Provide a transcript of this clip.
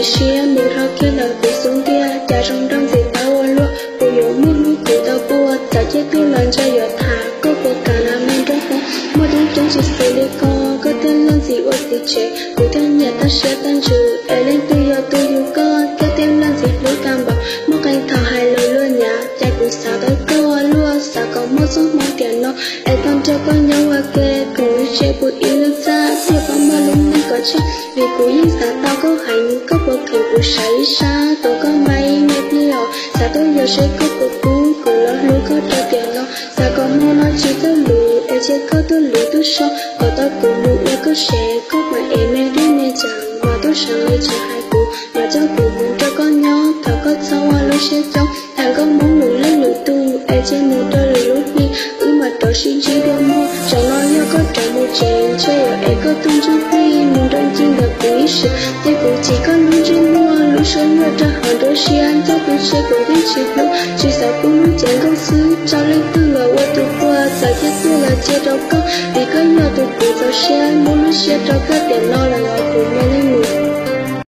Siab mus dhau kiag lawm kuv xub ntiag, cas zoo nrau ntxim tau ua luaj. Kuv yuav muaj hnub kuv tau puas, txawm ciaj tuaj los ntshe yuav tham. Koj puas kam na me nraug hmoob, muaj coob coob tsis xws li koj. Koj thiaj loj ntxim ua txiv tsev, kuv thiaj nyiam tag siab tag ntsws. Es leej twg yog tus yug koj, koj thiaj loj ntxim hlub tag npaum. Muaj qee thaum hais lus luag nyav, cas kuv xav tau koj luaj. Xav kom muaj txoj hmoov tiam no, es tau nrog koj nyob ua ke. Koom lub tsev puv ib lub txaj, thiaj paub npaj lub neej kom tsheej. Vim kuv yeej xav tau koj heev, koj puas kheev kuv saib ib sab. Tuav koj mas ib me pliag os, xav tuaj yos seb koj puas pub. Kuv los hlub koj rau tiam no, xav kom hmo no tsis txawj luv, es cia koj tuaj luv tuaj so. Kom tau kuv mus ua koj sev, koj mam ev me dej me cawv, mam tuaj seev li tsis hais kuv, mam coj kuv mus nrog koj nyob. Thov koj txhob ua lub siab coob, tham nkauj hmoob lwm leej lwm tus, es cia mus rau lwm lub hli, wb mam rov sib ntsib dua mog. Zaum no yog koj rov mus tsev, ntshe yuav ev koj tus ntsuj plig mus nrog ncig ntawm kuv ib sim. Ces kuv chim koj lub ntsej muag, lub suab nyuaj rau hauv nruab siab. Ntxoj tu siab kuv yeej tsis hlub, tsis xav pub lub cev nkauj xwb rau leej twg los ua tus puag. Txawm ciaj tuaj los cia rau koj, vim koj yog tus kuv txaus siab. Muab lub siab rau koj tiam no, los yog kuv me leej nus.